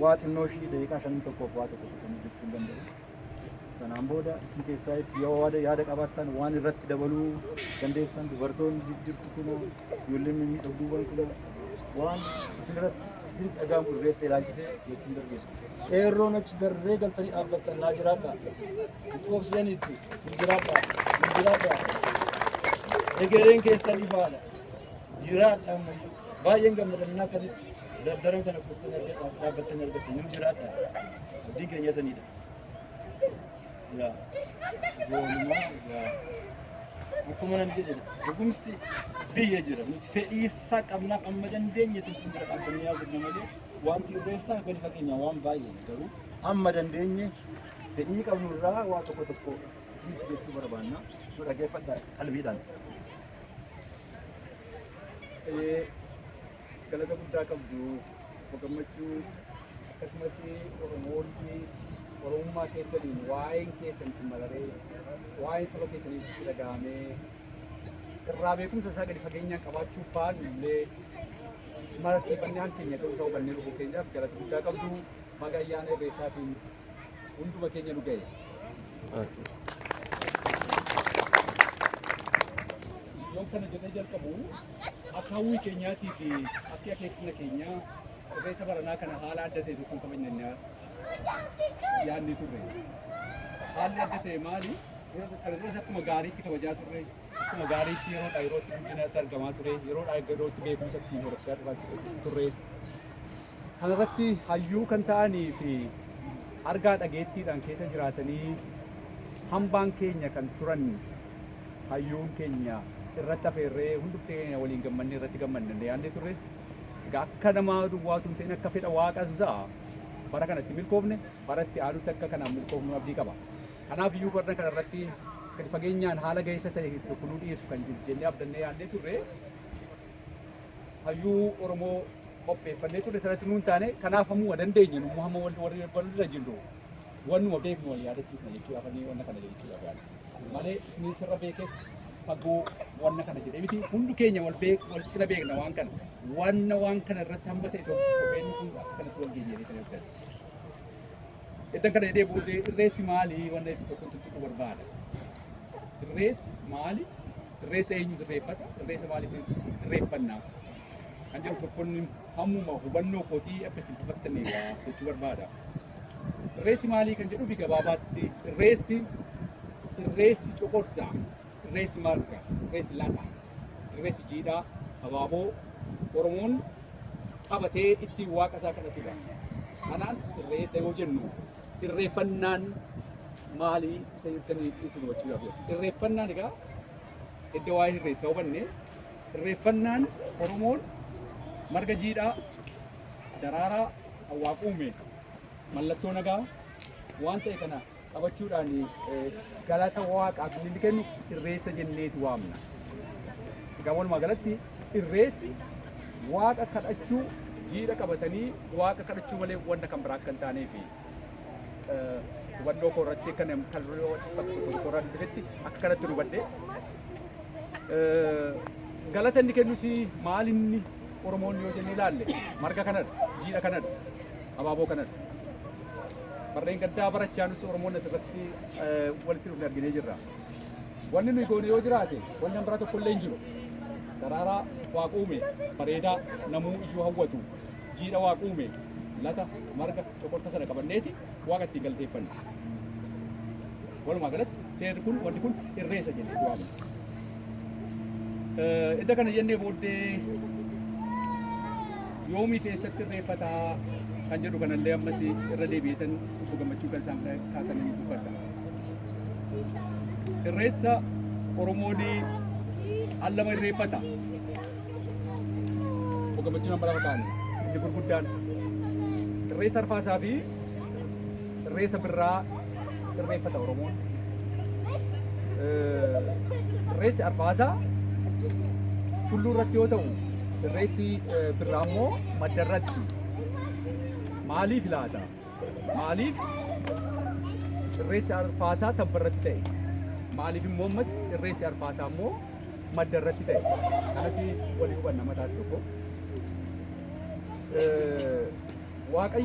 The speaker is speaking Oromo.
Waa xinnoo ishii daqiiqaa shanan tokkoof waa tokko tokko nu jechuu hin danda'u. Sanaan booda isin keessaayis yoo yaada qabaattan waan irratti dabaluu dandeessan dubartoonni jijjirtu kunoo ijoolleen mimmiidhagduuwwan kunoo waan isin irratti isinitti dhaga'amu irreessa ilaalchisee jechuun dargeessu. Qeerroon achi darree galtanii dhaabbattan naa jiraadha. Qoobsaniitu nu jiraadha. Nu jiraadha. Egereen keessan ifaadha. Jiraadha ammayyuu. Baay'een gammadannaa akkasitti dardaran kana kuftanii dhaabbattanii argattan nu jiraadha. Abdiin keenya sanidha. Yaa boonumaa yaa akkuma nan jedhe dhugumsi biyya jira nuti fedhii isaa qabnaaf amma dandeenye isin fuuldura dhaabbannee haasofna malee wanti irreessaa gadi fageenya waan baay'ee garuu amma dandeenye fedhii qabnu irraa waa tokko tokko isinitti jechuu barbaanna nu dhageeffadha qalbiidhaan. Galata guddaa qabdu obbo Gammachuu akkasumas Oromoonni Oromummaa keessaniin waa'een keessan isin mararee waa'een saba keessanii isitti dhaga'amee irraa beekumsa isaa gadi fageenyaan qabaachuu baannu illee mararsiifannaan keenya ta'uu isaa hubannee dhufuu keenyaaf galata guddaa qabdu baga ayyaana irreessaatiin hunduma keenya nu ga'e. Yoon kana jedhee jalqabu akka hawwii keenyaatii fi akki akeekna keenyaa irreessa baranaa kana haala adda ta'e tokkoon kabajna jennee yaadnee turre. Haalli adda ta'e maali? Kana duras akkuma gaariitti kabajaa turre, akkuma gaariitti yeroodhaa yerootti guddinatti argamaa ture, yeroodhaa yerootti beekumsa ittiin horachaa dhufaa turre. Kanarratti hayyuu kan ta'anii fi argaa dhageettiidhaan keessa jiraatanii hambaan keenya kan turan hayyuun keenya irratti afeerree hundumti keenya waliin gammannee irratti gammanne yaadnee turre. Egaa akka namaa duwwaatu hin ta'in akka fedha waaqaatu ta'a. Bara kanatti milkoofne bara itti aanutti akka kanaan milkoofnu abdii qaba. Kanaaf iyyuu barna kana irratti gadi fageenyaan haala ga'eessa ta'e tokko nuu dhiyeessu kan jennee abdannee yaadnee turre. Hayyuu Oromoo qopheeffannee turre sanatti nuun taane kanaaf hammuma dandeenye nu hamma wanti warri irra jirru wannuma beeknu wal yaadachiisna jechuudha afanii wanna kana jechuudha yaada. Malee isin sirra beekes fagoo wanna kana jedhee miti hundi keenya wal beek wal cina beekna waan kana wanna waan kana irratti hamma ta'e tokko beeknu kun akka kanatti wal geenye kan hojjetan. Eddan kana jedhee booddee irreessi maali wanna itti tokko tuttuquu barbaada. Irreessi maali? Irreessa eenyutu irreeffata? Irreessa maaliif irreeffanna? Kan jedhu tokkoon hammuma hubannoo kootii akka isin hubattanii waa jechuu barbaada. Irreessi maalii kan jedhuufi gabaabaatti irreessi irreessi coqorsa, irreessi marga, irreessi lata, irreessi jiidhaa, abaaboo Oromoon qabatee ittiin waaqa isaa kadhatudha. Kanaan irreessa yoo jennu irreeffannaan maalii isa jettanii isin hubachiisuudhaaf jedha. Irreeffannaan egaa edda waa'ee irreessaa hubanne irreeffannaan Oromoon marga jiidhaa daraaraa kan waaq uume mallattoo nagaa waan ta'e kana qabachuudhaan galata waaqaaf inni kennu irreessa jenneeti waamna. Egaa walumaa galatti irreessi waaqa kadhachuu jiidha qabatanii waaqa kadhachuu malee wanta kan biraa akka hin taaneefi hubannoo koo irratti kan kan bakka tokko tokko irraa dubbisetti akka kanatti hubadhe. Galata inni kennus maal inni Oromoon yoo jennee ilaalle marga kanadha, jiidha kanadha, abaaboo kanadha. Barreen gaddaa barachaanus Oromoon asirratti walitti dhufne arginee jirra. Wanni nuyi goone yoo jiraate wanni biraa tokko illee hin jiru. Daraaraa waaq uume bareedaa namuu ijuu hawwatu jiidha waaq uume lata marga coqorsa sana qabanneeti waaqa ittiin galateeffanna. Walumaa galatti seerri kun wanti kun irreessa jennee waamna. Edda kana jennee booddee yoomii fi eessatti irreeffataa kan jedhu kanallee ammas irra deebi'eetan obbo Gammachuu kan isaan kaasanii dubbadha. Irreessa Oromoon al lama irreeffata. Obbo Gammachuun amma lafa kaa'ame inni gurguddaan irreessa arfaasaa fi irreessa birraa irreeffata Oromoon. Irreessi arfaasaa tulluu irratti yoo ta'u, irreessi birraa immoo madda irratti. Maaliif laata? Maaliif irreessi arfaasaa tabba irratti ta'e? Maaliif immoo ammas irreessi arfaasaa immoo madda irratti ta'e? Kanas walii hubanna mataatti tokko. Waaqayyo